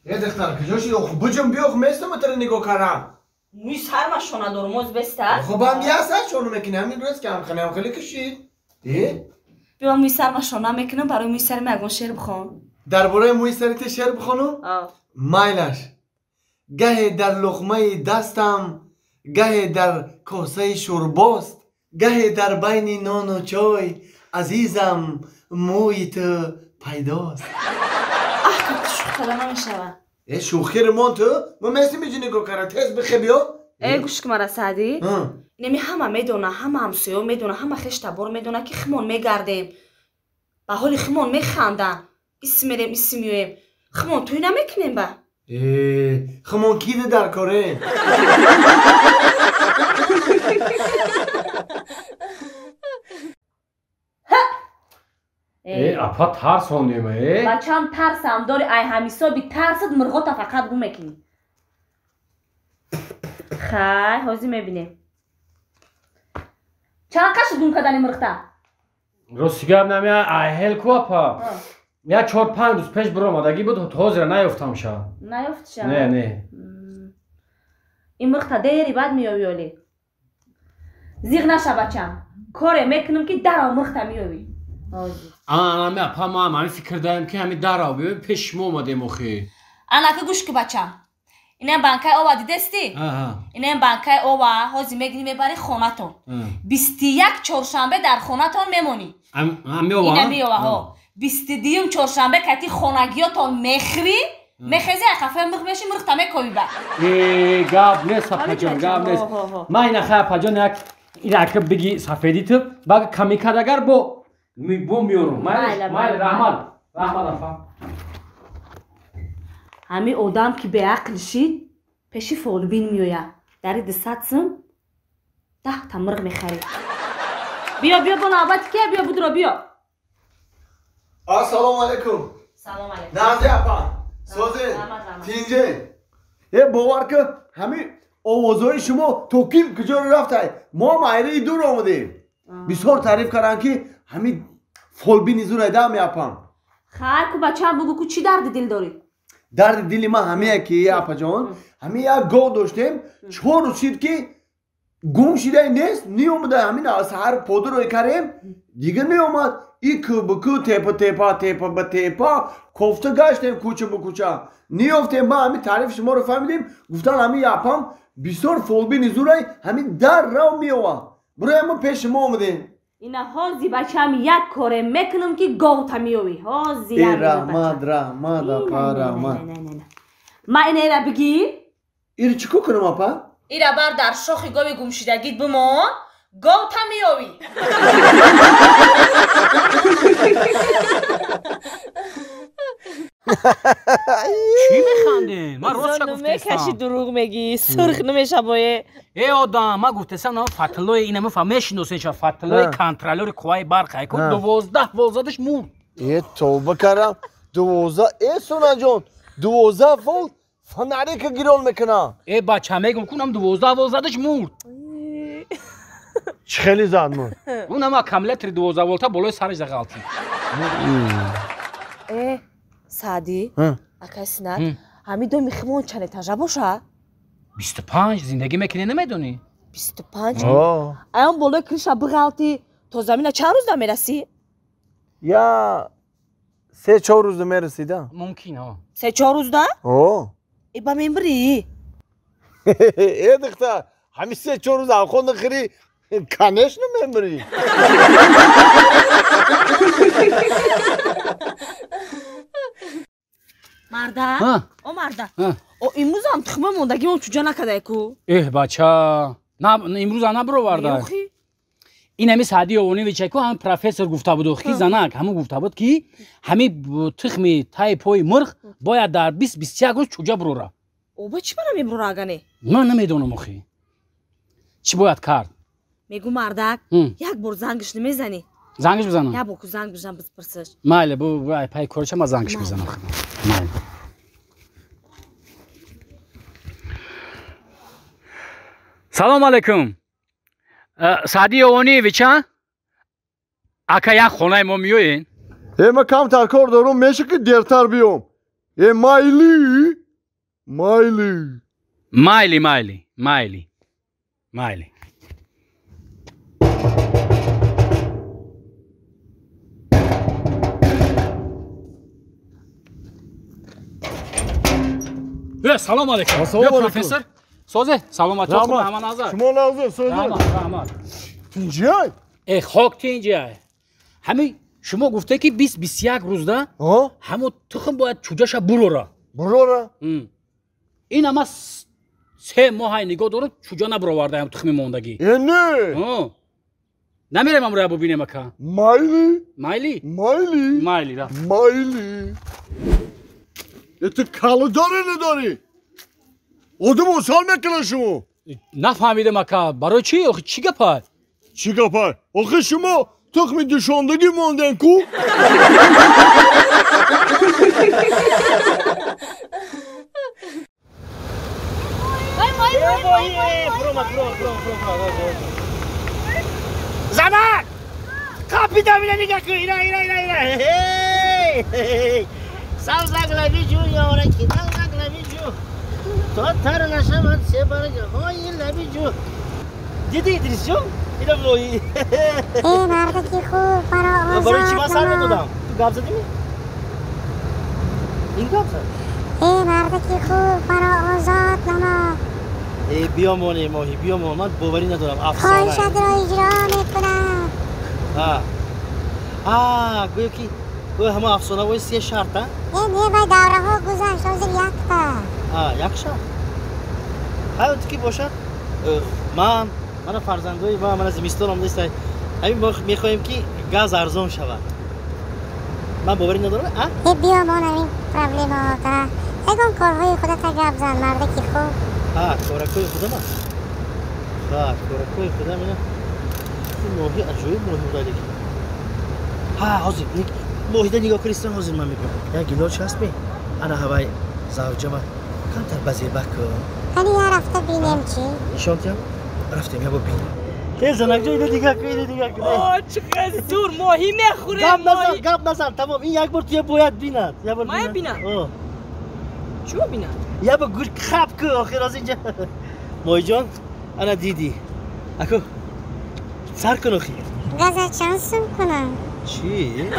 Э духтар, куҷо шуди? Хуб буҷум биё, местам тара нигоҳ карам. Мӯи сарма шона дорум, оз беста? Хуб ҳам я сар шона мекунӣ, ҳамин рӯз ки ҳамхеле ҳамхеле кушид. Э? Биё мӯи сарма шона мекунам, барои мӯи сари ман ягон шеър бихон. Дар бораи мӯи сари ту шеър бихонам? Майлаш. Гаҳе дар луқмаи дастам, гаҳе дар косаи шӯрбост, гаҳе дар байни нону чой, азизам, мӯи ту пайдост. Аҳ, ки ту шӯх карда намешавад. Э, шӯхиро мон ту? Мо местим иҷи нигоҳ кара, тез бихе биё. Э, гӯш ки мара, Саъдӣ. Инами ҳама медона, ҳама ҳамсоё медона, ҳама хештабор медона, ки химон мегардем. Ба ҳоли химон механданд. Исм мерем, исм меоем. Химон тӯй намекунем ба? Э, химон кида дар корем? Э, апа тарсондем, э? Бачам тарсам дори, ай ҳамисоби тарсат мурғота фақат гум мекунӣ. Хай, ҳозир мебинем. Чанд қашт гум кардани мурғта? Рости гап намея, ай ҳел ку апа. Я 4-5 рӯз пеш биромадагӣ буд, ҳозира наёфтамша. Наёфтша? Не, не. Ин мурғта дери баъд меёвӣ олӣ. Зиғ наша бачам. Коре мекунам ки дарав мурғта меёвӣ. Ана апа, ма ҳамин фикр дарем ки ҳамин дарав биёем, пеш шумо омадем охи. Анака гӯш ки бачам. Инам банкаи ова дидестӣ? Инам банкаи ова ҳозир мегирӣ мебарӣ хонатон. 21 чоршанбе дар хонатон мемонӣ. Ина меова, ҳо. 22 чоршанбе кати хонагиётон мехӯрӣ, мехезӣ, қафаи мурғ мешӣ, мурғта мекобӣ ба. Э, гап нест апаҷон, гап нест. Ман ина хай апаҷон як ирака биги сафедӣ ту, баг ками кардагар бо меорум. Майли, раҳмат. Раҳмат апа. Ҳамин одам ки беақл шид, пеши фолбин меояд. Дари 200 сум 10 та мурғ мехарид. Биё, биё, бо навбати кия, биё, будро, биё. Ассалому алайкум. Салом алайкум. Нази апа, созин, тинҷе. Э, бовар кун, ҳамин овозҳои шумо то ким куҷо рафтай? Мо ҳам айраи дур омадем. Бисёр таъриф карданд ки ҳамин фолбини зур айдам апам. Хай ку бачам, бугӯ ку чӣ дарди дил дорӣ? Дарди дили ман ҳамия ки апаҷон, ҳамин як гов доштем, 4 рӯз шид ки гум шидай нест, неомада. Ҳамин саҳар подурой карем, дигар неомад. И ку ба ку, тепа тепа, тепа ба тепа, кофта гаштем кӯча ба кӯча. Неёфтем. Ма ҳамин таърифи шуморо фаҳмидем, гуфтан ҳамин апам бисёр фолбини зурай, ҳамин дар рав меова. Барои ҳамин пеши шумо омадем. Ина ҳози бачам як коре мекунам ки говта меёвӣ. Ҳози э, раҳмат, раҳмат апа, раҳмат. Ма ина ира бигӣ? Ира чӣ кор кунам апа? Ира бар дар шохи гови гумшидагит бимон, говта меёвӣ. Чӣ механдем? Ман ростша гуфтестам. Мекаши, дурӯғ мегӣ, сурх намешабое. Э одам, ман гуфтестам, на Фатиллои ина мефа мешиносен ша Фатиллои контролёри қувваи барқ ай ку 12 вол задаш мурд. Э, тавба кардам. 12, э Сонаҷон, 12 вол фонарика гирон мекунам. Э бача, мегум кунам 12 вол задаш мурд. Чӣ хеле зад мурд? Унам аккумулятори 12 волта болои сараш зағалтид. Э, Саъдӣ, акай Синат, ҳамин доми химон чанд этажа боша? 25 зиндагӣ мекунӣ, намедонӣ? 25? Аён болои крыша биғалтӣ, то замина чанд рӯзда мерасӣ? Я 3-4 рӯзда мерасида. Мумкин, ҳо. 3-4 рӯзда? О. Э, ба мембирӣ? Э, духтар, ҳамин 3-4 рӯз авхон нахӯрӣ, конечно мемирӣ. Марда, о марда, о имрӯзам тухма мондагимон чуҷа накардай ку? Эҳ бача, имрӯзам набироварда. Ин ҳами Саъди Овоневич ку ҳам профессор гуфта буд, ки занак ҳамун гуфта буд ки ҳами тухми таи пои мурғ бояд дар 20-21 рӯз чуҷа бирора. Оба чӣ бара мебирора агане? Ман намедонам охи. Чӣ бояд кард? Мегӯ мардак, як бор зангиш намезанӣ? Зангиш бизанам? Як бор ку занг бизан, бипурсиш. Майли, бу пай корча ма зангиш бизанам. Майли. Салом алейкум. Саъди Овониевич, а? Ака як хонаи мо меоен? Э, ман камтар кор дорум, меша ки дертар биём. Э майли, майли. Майли, майли, майли. Майли. Салом алейкум. Салом алейкум. Профессор. Созе, саломат. Ҳама назар. Шумо назар, созе. Раҳмат, раҳмат. Тинҷай? Э, хок тинҷай. Ҳами шумо гуфте ки 20-21 рӯзда ҳамо тухм бояд чӯҷаша бурора. Бурора? Ин ама 3 моҳай нигоҳ дорам, чӯҷа набуроварда ҳам тухми мондагӣ. Э, не. Намерем амроя бубинем ака. Майли. Майли? Майли. Майли, да. Майли. Ту калодорӣ надорӣ? Одам осол мекунад шумо. Нафаҳмидам ака, барои чӣ? Охи чӣ гапа? Чӣ гапа? Охи шумо тухми душондагӣ монден ку? Занак! Қапида мина нигоҳ кун! Ира, ира, ира, ира! Савзак лаби ҷу, ёраки нағзак лаби ҷу. То тар нашавад се баргҳои лаби ҷу. Диди, Идрисҷон? Ина моҳӣ. Э, мардаки хуб, маро озод. Барои чӣ ман сар медодам? Ту гап задимӣ? Ин гап зад? Э, мардаки хуб, маро озод намо. Э, биёмон, э моҳӣ, биёмон. Ман боварӣ надорам, афсона. Хоҳишатро иҷро мекунам. А, гӯё ки ҳама афсонаҳои се шарт, а? Не, не, вай давраҳо гузашт, ҳозир якта. А, як шарт? Ҳаёте ки бошад, мана фарзандои ма, мана зимистон омадаст. Ҳамин мо мехоҳем ки газ арзон шавад. Ман боварӣ надорам, а? Э, биёмон ҳамин проблемаҳота. Ягон корҳои худата гап зан, мардаки хуб. А, коракҳои худам аст? Ха, коракҳои худам ина. Ин моҳи аҷоиб моҳи будалеки. Ҳа, ҳозир моҳида нигоҳ кунистон, ҳозир ман мегӯям. Як гилоч ҳаст ми? Ана ҳавай завҷама камтар базеба кун. Ани я рафта бинем чӣ? Нишон диҳам? Рафтем, я бо бинем. Э, занакҷон, ино нигоҳ кун, ино нигоҳ кун. О, чӣ қадр зур, моҳӣ мехӯрем. Гап назан, гап назан, тамом. Ин як бор туя бояд бинад. Як бор бинад. Мая бинад? Чӣ бинад? Я бо гӯш хап кун, охир аз инҷа. Моҳиҷон, ана дидӣ. Аку, сар кун охир. Газа чанд сум кунам? Чӣ?